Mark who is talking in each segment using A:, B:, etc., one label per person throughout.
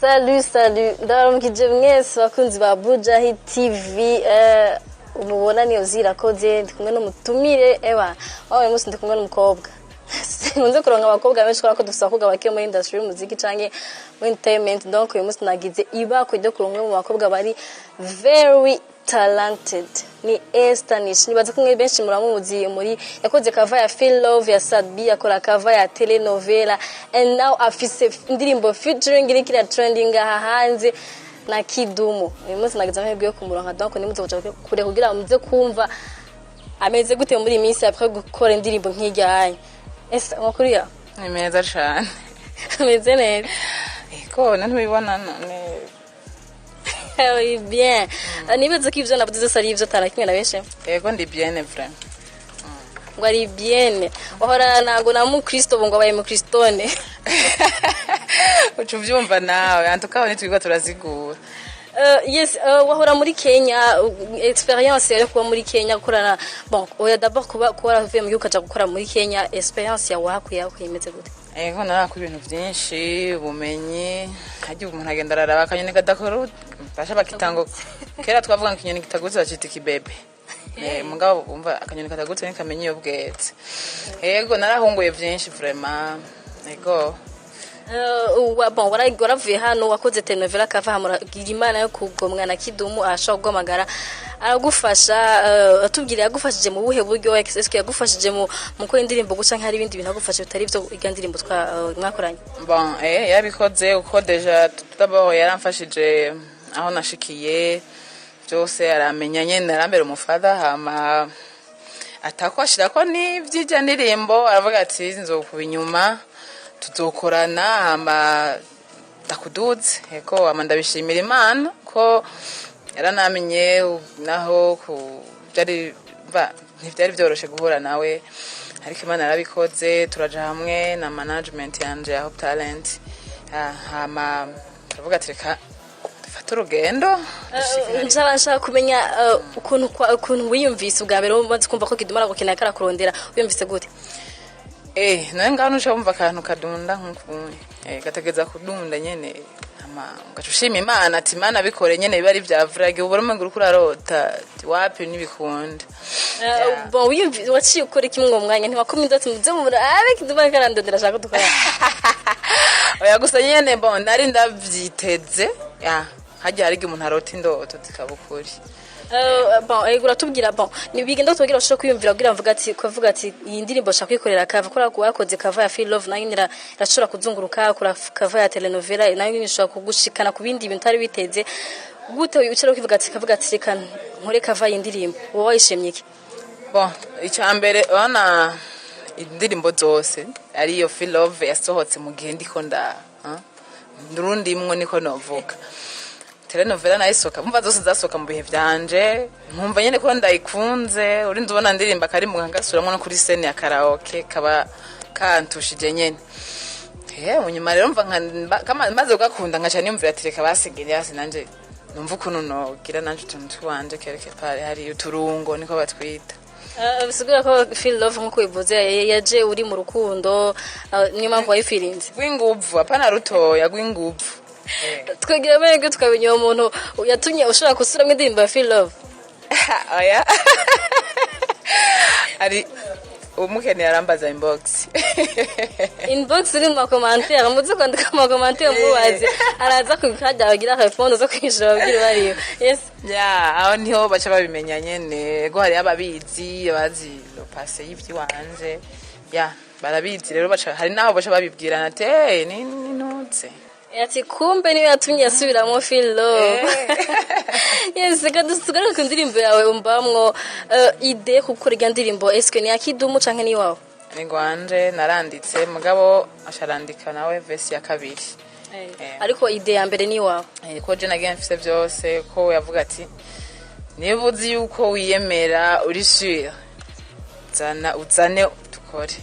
A: Salut, salut, ndabaramukije mwese bakunzi ba Bujahi TV. Umubona niyo zirakoze, ndi kumwe n'umutumire. Ewa wawe munsi ndi kumwe n'umukobwa. Sinkunze kuronka abakobwa benshi kubera ko dufise abakobwa bake muri industry y'umuziki canke muri entertainment. Donc uyu munsi nagize ibakwe ryo kuronka umwe mu bakobwa bari very talented, ni Esther Nish. Nibaza ko mwe benshi muramuzi muri yakoze cover ya Feel Love ya Sat-B, akora cover ya Telenovela, and now afise indirimbo featuring iriko ira trending aha hanze na Kidumu. Uyu munsi nagize amahirwe yo kumuronka, donc nimuze kuja kure kugira muze kumva ameze gute muri iyi minsi après gukora indirimbo nk'irya yanyu. Ese amakuru yawe?
B: Ni meza cane.
A: Ameze neza?
B: Ego, ntibibona none?
A: Oui, bien. Nibaza ko ivyo navuze vyose ari ivyo, atana kimwe na benshi.
B: Ego, ndi bien vraiment.
A: Ngo ari bien, wahora ntago na mukristo, ngo abaye mukristone.
B: Uca uvyumva nawe, antuka nitwirirwa turazigura.
A: Yes, wahora muri Kenya. Experience yo kuba muri Kenya, gukorana, bon, oya, d'abord kuba waravuye mu gihugu ukaja gukora muri Kenya, experience yawe wahakuye imeze gute?
B: Ego, narakwa ibintu vyinshi, ubumenyi. Harya umuntu agenda araraba akanyoni kadakora, basha bakita ngo, kera twavuga ngo ikinyoni kitagurutse bacita ikibebe. Mugabo umva, akanyoni katagurutse ntikamenya iyo bweze. Ego, narahunguye vyinshi vraiment, ego.
A: Bon, waravuye hano wakoze telenovela kava, hamuragira Imana yo kugomwa na Kidumu, arashobora kuguhamagara aragufasha. Atubwira yagufashije mu buhe buryo? Est-ce yagufashije mu gukora indirimbo gusa, nk'ari ibindi bintu yagufashe bitari ivyo irya ndirimbo twa mwakoranye?
B: Bon, yabikoze uko déjà d'abord yaramfashije aho nashikiye byose, aramenya nyene, arambera umufada, hama atako ashirako n'ivy'irya ndirimbo, aravuga ati: "Nzokuba inyuma, tuzokorana, hama ndakuduze." Ego, hama ndabishimira Imana ko yaranamenye, naho ku byari ntivyari vyoroshe guhura nawe, ariko Imana yarabikoze, turaja hamwe na management yanje ya Hope Talent. Hama turavuga ati: "Reka dufate urugendo dushike hariya."
A: Nshaka kumenya ukuntu wiyumvise ubwa mbere umaze kumva ko Kidumu aragukeneye, karakurondera, wiyumvise gute?
B: Nawe ngaho nuca wumva akantu kadunda nk'ukuntu gategeza kudunda nyene, hama ugaca ushima Imana ati: "Imana bikore nyene biba ari vya vrai." Ubura umengo uriko urarota, ati: "Wapi, ntibikunda."
A: Bon, wiyumvise, waciye ukora iki muri uwo mwanya? Ntiwakumva ati: "Muze murabe, Kidumu ariko arandondera, ashaka ko dukorana"?
B: Oya, gusa nyene bon, nari ndavyiteze ya harya hari igihe umuntu arota indoto zikaba ukuri.
A: Bon, uratubwira, bon, ni bigenda kutubwira ushobora kwiyumvira kugira mvuga ati, kuvuga ati iyi ndirimbo shaka kwikorera cover, kora wakoze cover ya Feel Love, nayo nyine irashobora kuzunguruka, kora cover ya telenovela, nayo nyine ishobora kugushikana ku bindi bintu utari witeze. Gute ucara ukivuga ati, kavuga ati: "Reka nkore cover y'indirimbo"? Wowe wayishimye iki?
B: Bon, icya mbere, urabona indirimbo zose, ariyo Feel Love yasohotse mu gihe ndiko nda ndurundimwo, niko novuga. Telenovela nayo isohoka, mumva zose zasohoka mu bihe vyanje, nkumva nyene ko ndayikunze. Urinze ubona ndirimba akarimbo nkagasubiramwo no kuri scène ya karaoke, kaba kantushije nyene. Mu nyuma rero mva kama maze kugakunda, nkaca niyumvira ati: "Reka basigira yasi nanje numva ukuntu nogira nanje utuntu twanje quelque part." Hari uturungo, niko batwita.
A: Bisigura ko Feel Love, nkuko bivuze, yaje uri mu rukundo, niyo mpamvu wayifirinze.
B: Rw'inguvu, apana rutoya, rw'inguvu.
A: Twagira amahirwe tukamenya uwo muntu yatumye ushobora gusubiramo indirimbo ya Feel Love.
B: Oya, ari umukeneye arambaza inbox.
A: Inbox iri mu ma commentaires, muze kwandika mu ma commentaires mubaze, araza kukajya bagira réponse zo kwishura, babwire bariyo, yes.
B: Ya, aho niho baca babimenya nyene ko hariyo ababizi, abazi le passé y'ivy'iwanje, ya barabizi rero, baca hari naho baca babibwirana ati: "Hey, ni nutse."
A: Ati: "Kumbe niyo yatumye yasubiramo Feel Love." Yes, reka dusugaruke ku ndirimbo yawe umbamwo. Idée gukora irya ndirimbo, eske ni ya Kidumu canke ni iwawe?
B: Ni gwanje, naranditse, mugabo acarandika nawe verse ya kabiri.
A: Ariko idée ya mbere ni iwawe?
B: Ko je nagiye mfise vyose, ko yavuga ati: "Niba uzi yuko wiyemera, uri sûr, zana uzane dukore."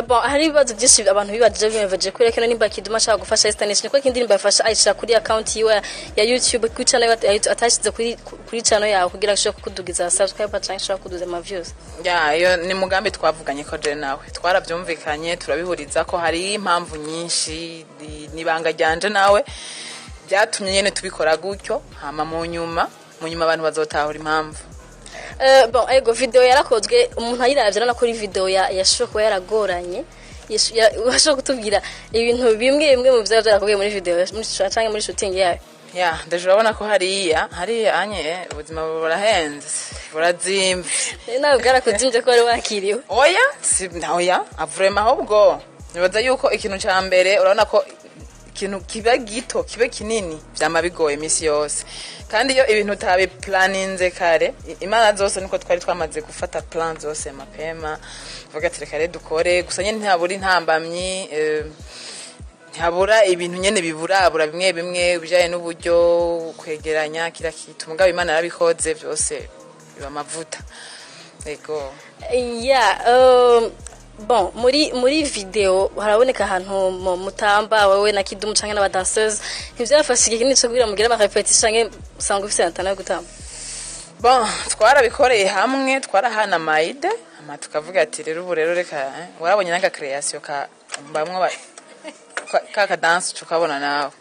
A: Bon, hari ibibazo byinshi abantu bibajije, bibaje kuri kino nimba Kidum ashaka gufasha Esther Nish, niko indirimbo yafasha ayishira kuri account yiwe ya YouTube, kuri channel ya YouTube, atashize kuri channel yawe kugira ngo ashobore kukudugiza subscribe cyangwa ashobore kuduza ama views.
B: Ya, iyo ni mugambi twavuganye ko je nawe twarabyumvikanye, turabihuriza ko hari impamvu nyinshi, nibanga ryanje nawe byatumye nyene tubikora gutyo. Hama mu nyuma abantu bazotahura impamvu.
A: Bon, ego, video yarakozwe, umuntu ayiravye arabona ko ari video ya yashobora kuba yaragoranye. Urashobora kutubwira ibintu bimwe bimwe mu vyaba byarakogiye muri video, muri canke muri shooting yayo?
B: Ya, ndaje, urabona ko hariya anye ubuzima burahenze, burazimvye.
A: Nawe bwarakuzimvye ko wari wakiriwe?
B: Oya, si oya, vraiment. Ahubwo nibaza yuko ikintu ca mbere, urabona ko ikintu kiba gito kibe kinini vyama bigoye imisi yose, kandi iyo ibintu utabiplaninze kare, imana zose niko twari twamaze gufata plan zose mapema, vuga ati reka rero dukore gusa nyene ntabura intambamyi, ntihabura ibintu nyene biburabura bimwe bimwe bijanye n'uburyo, kwegeranya kira kitu. Mugabo Imana yarabikoze, byose biba amavuta, ego.
A: Ya, bon, muri video haraboneka ahantu mutamba wowe na Kidumu canke n'aba danseuse. Ntivyafashe igihe kinini co kugira mugire ama répétition, canke usanga ufise antana yo gutamba?
B: Bon, twarabikoreye hamwe, twarahana ama idées, hama tukavuga ati rero ubu rero reka, warabonye n'aka création ka bamwe ka kadanse tukabona nawe,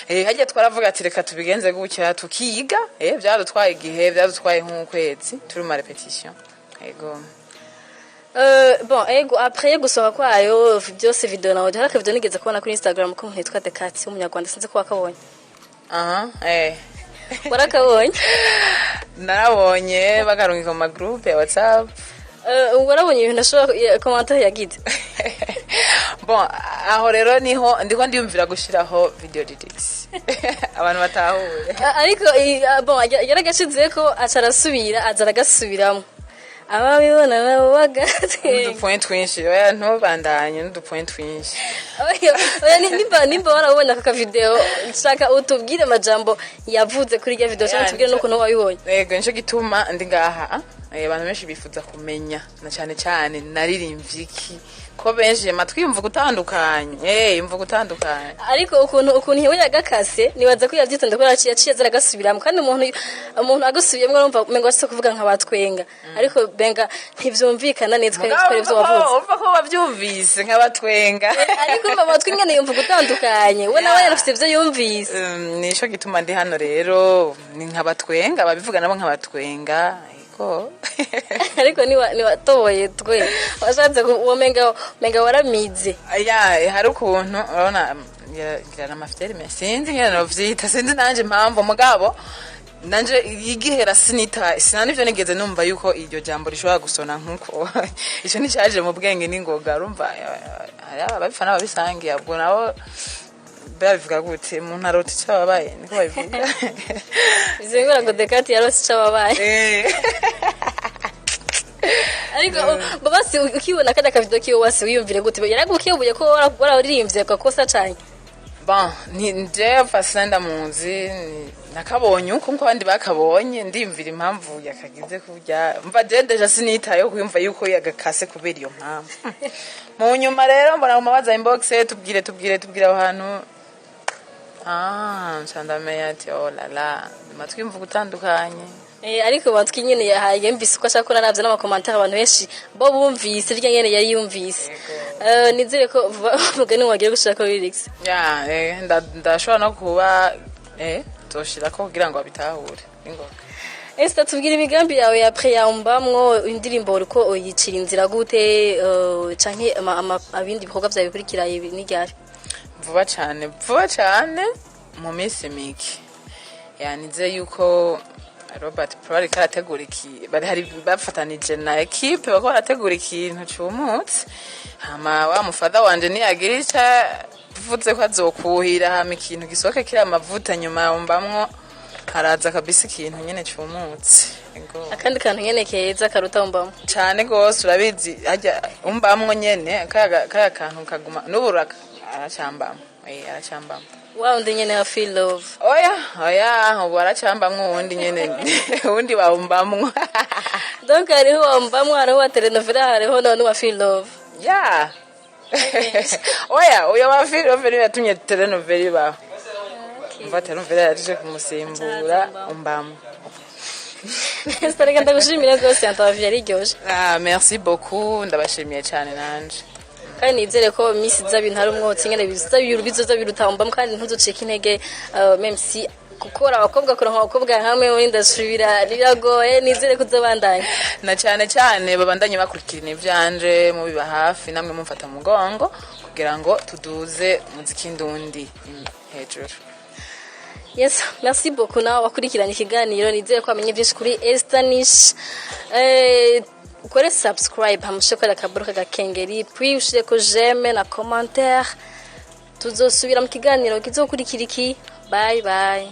B: hajya twaravuga ati reka tubigenze gutya, tukiga. Byadutwaye igihe, byadutwaye nk'ukwezi turi mu ma répétition, ego.
A: Bon, ego, après yo gusohoka kwayo byose, video nawe hari akavideo nigeze kubona kuri Instagram ko umuntu yitwa Dekati w'umunyarwanda, sinzi ko wakabonye.
B: Aha.
A: Warakabonye?
B: Narabonye bakarungika mu magroupe ya WhatsApp.
A: Warabonye ibintu ashobora commentaire yagize?
B: Bon, aho rero niho ndiko ndiyumvira gushiraho video lyrics abantu batahuye.
A: Ariko bon, yaragashizeko, aca arasubira aza aragasubiramo, ababibona nabo bagatwenga.
B: N'udupoint twinshi, oya, ntubandanye n'udupoint twinshi.
A: Oya, oya, nimba warabonye aka kavideo, shaka utubwire amajambo yavuze kuri irya video, cyangwa
B: Ya,
A: tubwire n'ukuntu wabibonye.
B: Yego, nico gituma ndi ngaha. Abantu benshi bifuza kumenya na cyane cyane naririmbye iki, ko benshi amatwi yumva gutandukanye, yumva gutandukanye.
A: Ariko ukuntu iwe yagakase, nibaza ko yavyitonde ko yaciye aza aragasubiramo, kandi umuntu agasubiyemwo arumva umengo ashitse kuvuga nka batwenga, ariko benga ntivyumvikana neza ko twari ivyo wavuze.
B: Urumva ko bavyumvise nk'abatwenga.
A: Ariko umva, amatwi ingene yumva gutandukanye, we nawe yarafite ivyo yumvise.
B: Nico gituma ndi hano rero, ni nkabatwenga, babivuga nabo nkabatwenga, ariko
A: Ariko niwatoboye twe washatse womenga menga waramize.
B: Ya, hari ukuntu urabona ngira n'amafyeri menshi, sinzi ngene novyita, sinzi nanje impamvu, mugabo nanje igihera sinita sina nivyo nigeze numva yuko iryo jambo rishobora gusona nkuko ico nticaje mu bwenge n'ingoga. Urumva hari ababifana babisangiye, ubwo nabo babivuga gute? Umuntu arota ico ababaye, niko babivuga.
A: Bizengura ngo Dekati yarose ico ababaye. Ariko basi ukibona kada kavideo kiwe, wasi wiyumvire gute? Yaragukebuye ko wararirimbye gakosa cane?
B: Bon, ni nje fasina ndamuzi, nakabonye uko nko abandi bakabonye, ndiyumvira impamvu yakagize kurya. Mva je déjà sinitayeho kuyumva yuko yagakase kubera iyo mpamvu. Mu nyuma rero mbona mu mabaza inbox, tubwire, tubwire, tubwire aho hantu. Ah, nca ndamenya ati oh la la, amatwi yumva gutandukanye.
A: Ariko batwi nyene yahaye yumvise uko ashaka ko naravye n'ama commentaires, abantu benshi bo bumvise irya nyene yari yumvise. Nizere ko vuba mugani wagiye gushaka lyrics.
B: Ya, ndashobora no kuba toshirako kugira ngo babitahure ingoga.
A: Esther, tubwire imigambi yawe ya après yambamwo indirimbo, uriko uyicira inzira gute, canke abindi bikorwa vyawe bikurikira ibi ni ryari?
B: Vuba cyane, vuba cyane, mu minsi mike. Yanize yuko Robert Pro ariko arategura iki, bari hari bafatanije na équipe, bako barategura ikintu cumutse. Hama wa mufada wanje niyagira ica avuze ko azokuhira, hama ikintu gisohoke kiri amavuta. Nyuma mbamwo haraza kabisa ikintu nyene cumutse. Ego.
A: Akandi kantu nyene keza karuta mbamwo.
B: Cane gose, urabizi harya umbamwo nyene kaya kantu kaguma n'ubu aracambamwo, aracambamwo.
A: Wa undi nyene wa feel love?
B: Oya, oya, ubu aracambamwo uwundi nyene, uwundi wawumbamwo.
A: Donc hariho wambamwo, hariho wa telenovela, hariho none wa feel love.
B: Ya. Oya, uyo wa filime niwe yatumye telenovela ibaho. Umva, telenovela yaje kumusimbura umbamo.
A: Esther, reka ndagushimire rwose, interview yari iryoshe.
B: Ah, merci beaucoup, ndabashimiye cyane nanje.
A: Kandi nizere ko iminsi iza bintu hari umwotsi nyene biza bizoza birutambamo, kandi ntuzucike intege, même si gukora abakobwa, kuronka abakobwa hamwe muri ndasubira biragoye. Nizere kuzobandanya.
B: Na cyane cyane babandanye bakurikirana ivyanje, mubiba hafi, namwe mumfata mu mugongo kugira ngo tuduze muziki ndundi hejuru.
A: Yes, merci beaucoup nawe wakurikiranye ikiganiro. Nizere ko wamenye byinshi kuri Esther Nish. Ukore subscribe, hamushe kora akaburo k'agakengeri, puis ushireko j'aime na commentaire. Tuzosubira mu kiganiro kizokurikira iki. Bye bye.